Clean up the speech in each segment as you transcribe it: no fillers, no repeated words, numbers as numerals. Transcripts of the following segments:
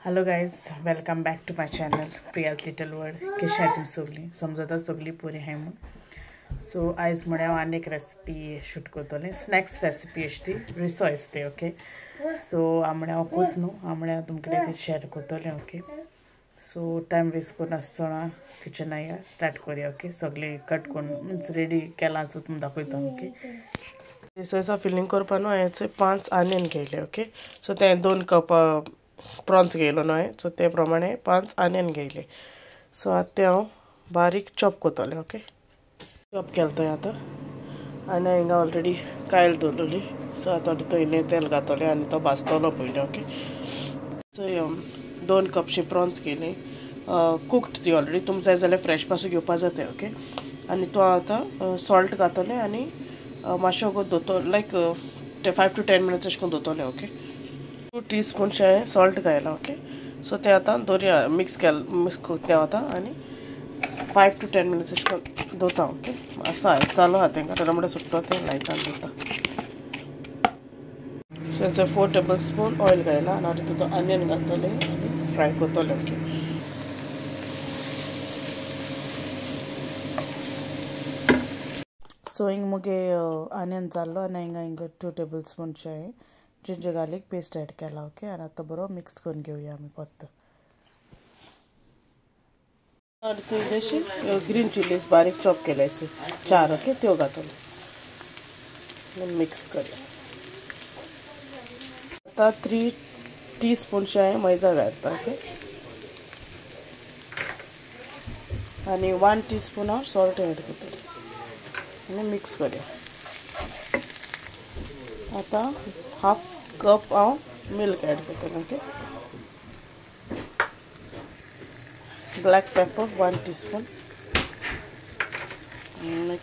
Hello guys, welcome back to my channel Priya's little world. कशी आहाय तुमी सगळीं? समजता सगळीं बरी आहाय म्हूण. सो आयज म्हळ्यार हांव आनी एक रेसिपी शूट करतलें, स्नॅक्स रेसिपी अशी ती रिसोयस ती. ओके, सो हांव म्हळ्यार हांव कोत न्हू, हांव म्हळ्यार तुमकडे ती शेअर करतलें. ओके, सो टायम वेस्ट करनासतना किचना या स्टार्ट करूया. ओके, सगळें कट करून मिन्स रेडी केलां सो तुमकां दाखयता. ओके, रिसोयसा फिलिंग करपा न्हू हांवें 5 आनियन घेयले. ओके, सो तें 2 कप प्रॉन्स घेयलो न्हू, सो ते प्रमाणे 5 आनियन घेयले. सो आतां तें हांव बारीक चॉप करतलें. ओके, चॉप केलें थंय आतां आनी हिंगा ऑलरेडी कायल दवरलेली. सो आतां थंय इल्लें तेल घातलें आनी तो भाजतलो पयलीं. ओके, सो 2 कपशे प्रॉन्स घेयले, कुक्ड ती ऑलरेडी. तुमकां जाय जाल्यार फ्रेश पासून घेवपा जाता. ओके, आनी तो आतां सॉल्ट घातलें आनी मातशें वगत दवरतलो, लायक 5 to 10 minutes अशें करून दवरतलें. ओके, 2 टीस्पून हांवें सॉल्ट घायला. ओके, सो तें आतां दवरया, मिक्स केलें, मिक्स करता तें आतां आनी 5 to 10 minutes अशें करून दवरता. ओके, मातसो आयस जालो आहा तेंकां, रोमडे सुट्टो तें लायता दवरता. सो हेचो 4 टेबल स्पून ऑयल घायला आनी आतां तितून आनियन घातलें आनी फ्राय करतलें. ओके, सो हिंग मुगे आनियन जाल्लो आनी हिंगा हिंगा 2 टेबल स्पून हांवें जिंजर गार्लिक पेस्ट ॲड केला. ओके, आनी आतां बरो मिक्स करून घेवया आमी परत. आनी थंय ग्रीन चिलीज बारीक चॉप केल्याचे 4. ओके, त्यो घातले, मिक्स करूया. आतां 3 टीस्पून हांवें मैदा घातला. ओके, आनी 1 टीस्पून हांव सॉल्ट ॲड करतलें आनी मिक्स करूया. आतां 1/2 कप हांव मिल्क ॲड करतलें. Okay, black pepper 1 teaspoon, mix.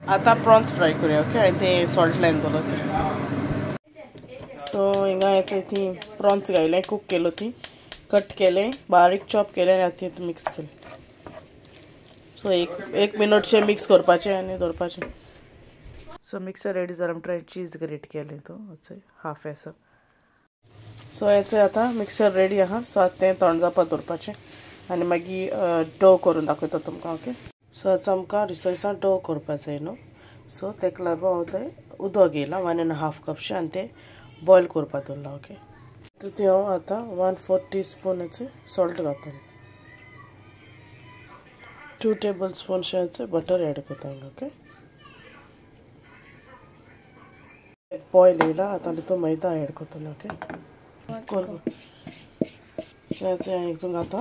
आतां प्रॉन्स फ्राय करूया. ओके, हांवें तें सॉल्ट लायन दवरलो तें. सो हिंगा येता ती प्रॉन्स घायलें, कूक केलो, ती कट केलें, बारीक चॉप केलें आनी आतां तितून मिक्स केलें. सो 1 मिनटशें मिक्स करपाचें आनी दवरपाचें. सो मिक्सर रेडी जालें म्हणटकीर चीज ग्रेट केलें तो हाफ एसो. सो हेचें आतां मिक्सर रेडी आहा. सो आतां तें थंड जावपाक दवरपाचें आनी मागीर डो करून दाखयता तुमकां. ओके, सो आतां आमकां रिसोयसा डो करपा जाय न्हू. सो तेका लागून हांव तें उदक घेयलां 1.5 कपशें आनी तें बॉयल करपाक दवरलां. ओके, तितून हांव आतां 1/4 टीस्पून सॉल्ट घातलें, 2 टेबल स्पून बटर ॲड करता. ओके, बॉयल येयला आतां तितून मैदा ॲड करतलें. ओके, सो हेचें हितून घाता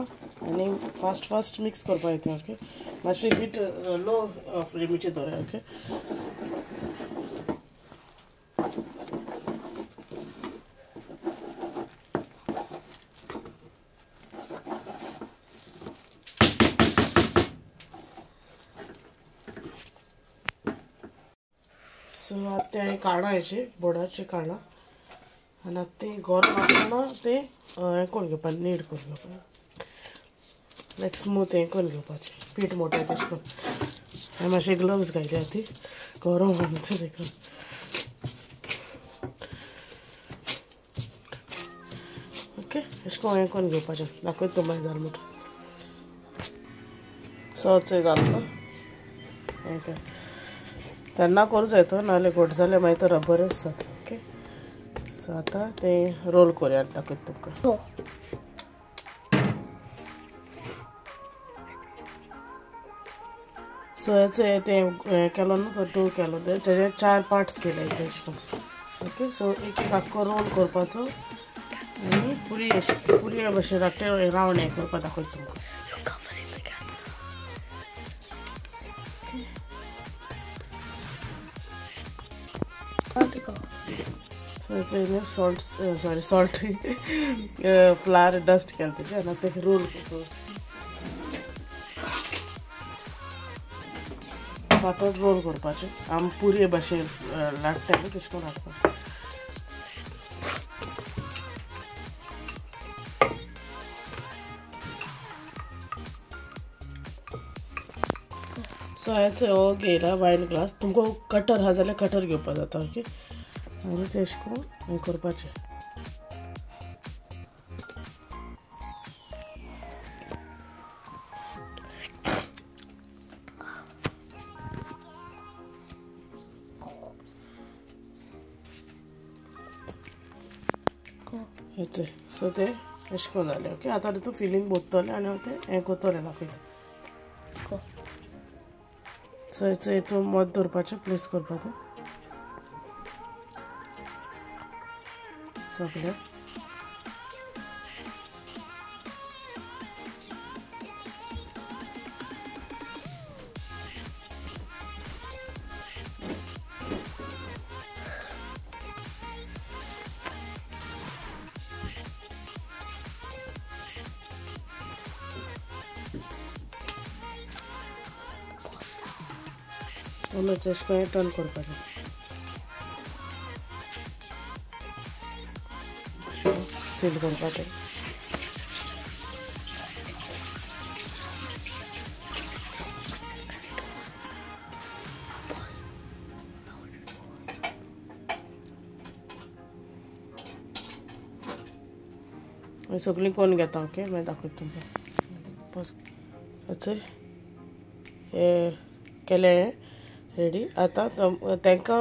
आनी फास्ट फास्ट मिक्स करपा येता. ओके, मातशें हीट लो फ्लेमीचेर दवरया. ओके, सो आतां तें हांवें काडलां, हेचें बोर्डाचें काडलां आनी आतां तें गरम आसतना तें हें करून घेवपा, नीड करून घेवपा, लायक स्मूथ हें करून घेवपाचें, पीठ मोटें तशें करून. हांवें मातशें ग्लव्स घायले ती गरम आहा तें. ओके, अशें करून हें करून घेवपाचें, दाखयता तुमकां मागीर जालें म्हणटा. सो चोय जालें तो. ओके, तेन्ना करूं जाय तो, नाजाल्यार घट जाल्यार मागीर तो रबरच जाता. ओके, सो आतां तें रोल करूया, दाखयता तुमकां. सो हेचें तें हें केलो न्हू, तो डो केलो, तेजे 4 पार्ट्स केले अशें करून. ओके, सो एक एक आख्खो रोल करपाचो आनी पुरी पुरये भशेन धाकटे रावंड हें करपाक दाखयता तुमकां. सो हेचें salt, sorry salt flower dust केलें तेजें आनी आतां रोल करता, पातळ रोल करपाचें. आमी पुरये भशेन लाट्टाय न्हू तशें करून लाटपाचें. सो हेचो हो घेयला वायन ग्लास. तुमकां कटर आहा जाल्यार कटर घेवपा जाता. ओके, आनी तें अशें करून हें करपाचें. सो ते अशें करून जालें. ओके आतां तितून फिलींग भरतलें आनी हांव तें हें करतलें दाखयता. सो हेचो हितून मद दवरपाचें प्लेस करपाचें सगळें. अशें करून टर्न करपाचें. सील करपाचें. सगळीं करून घेता. ओके मागीर दाखयता तुमकां. अशें हें केलें रेडी. आतां तांकां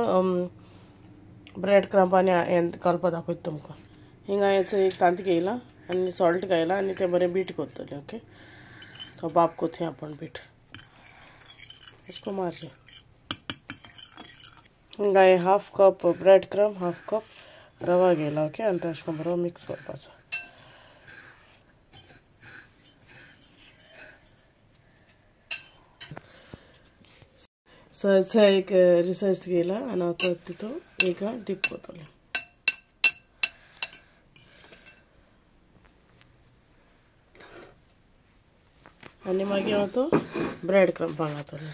ब्रेड क्रम्ब आनी हें घालपा दाखयता तुमकां. हिंगा हेचो एक तांत घेयला आनी सॉल्ट घायला आनी तें बरें बीट करतलें. ओके तो बाप कोथी आपण बीट अशें मारचें. हिंगा हें half cup bread crumb half cup रवा घेयला. ओके आनी तो अशें बरो मिक्स करपाचो. सो हेचो एक रिसर्च घेयला आनी आतां तितून एक डीप करतलें. आनी मागीर हांव तो ब्रेड क्रम्बां घातलें.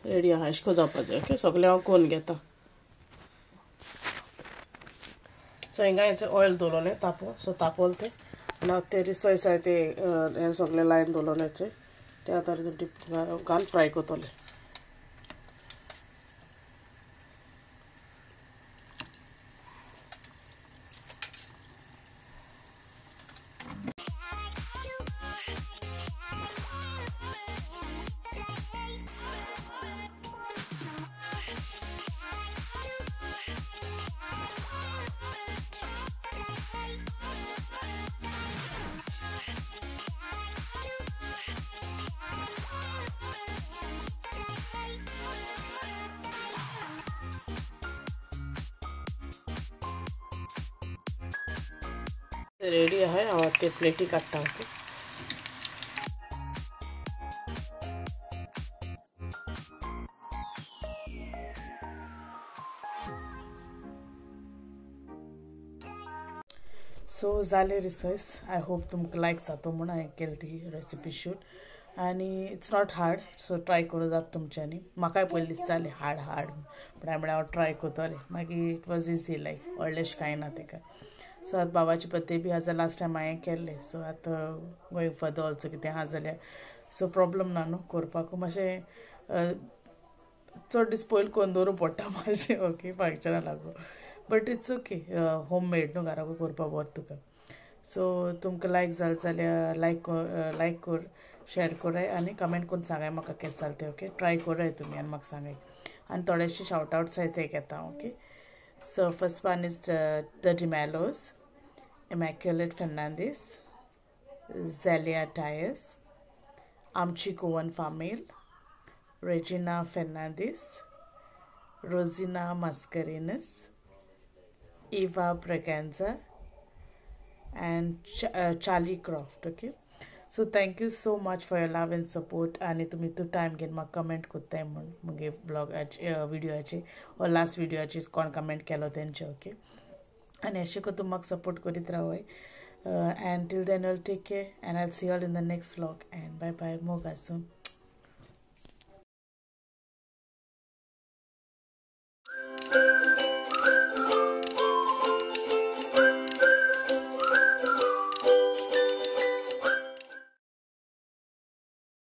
रेडी आहा अशें करून जावपा जाय. ओके सगळें हांव करून घेता. सो हिंगा हेचें ऑयल दवरलें तापोवन. सो तापोवलें तें आनी हांव तें रिसोयस आसा तें हें सगळें लायन दवरलें तें आतां घालून फ्राय करतलें. रेडी आहे हांव ते प्लेटी काडटा. ओके सो जालें रिसर्च. I hope तुमकां लायक जातो म्हूण हांवें केली ती रेसिपी शूट. आनी it's not hard so try करूं जाता तुमच्यांनी. म्हाकाय पयलीं दिसतालें हार्ड हार्ड पूण हांवें म्हळ्यार हांव ट्राय करतलें. मागीर it was easy लायक व्हडलेंशें कांय ना तेका. सो आतां बाबाची बर्थडे बी आसा लास्ट टायम हांवें केल्लें. सो आतां गोयींग फर्दर ऑल्सो कितें आसा जाल्यार सो प्रोब्लम ना न्हू करपाक. मातशें चड दीस पयलीं करून दवरूं पडटा मातशें. ओके फंक्शना लागून but it's okay home made न्हू घराकूय करपा बरें तुका. सो तुमकां लायक जालें जाल्यार लायक कर शेर कराय आनी कमेंट करून सांगाय म्हाका केशें जालें तें. ओके ट्राय कराय तुमी आनी म्हाका सांगाय. आनी थोडेशे शावट आवट्स आहाय ते घेता. Okay so first one is the D'Mellos, Immaculate Fernandes, Zelia Tyres, Amchi Goan Famil, Regina Fernandes, Rosina Mascarenhas, Eva Braganza and Charlie Croft. Okay so thank you so much for your love and support. आनी तुमी तो time घेवन म्हाका comment करताय म्हूण मुगे ब्लॉगाचे व्हिडियोचे or last व्हिडियोचे कोण comment केलो तेंचे. ओके आनी अशें करून तुमी म्हाका सपोर्ट करीत रावय. And till then, I'll take care and I'll see you all in the next vlog. And bye bye. मोग आसूं.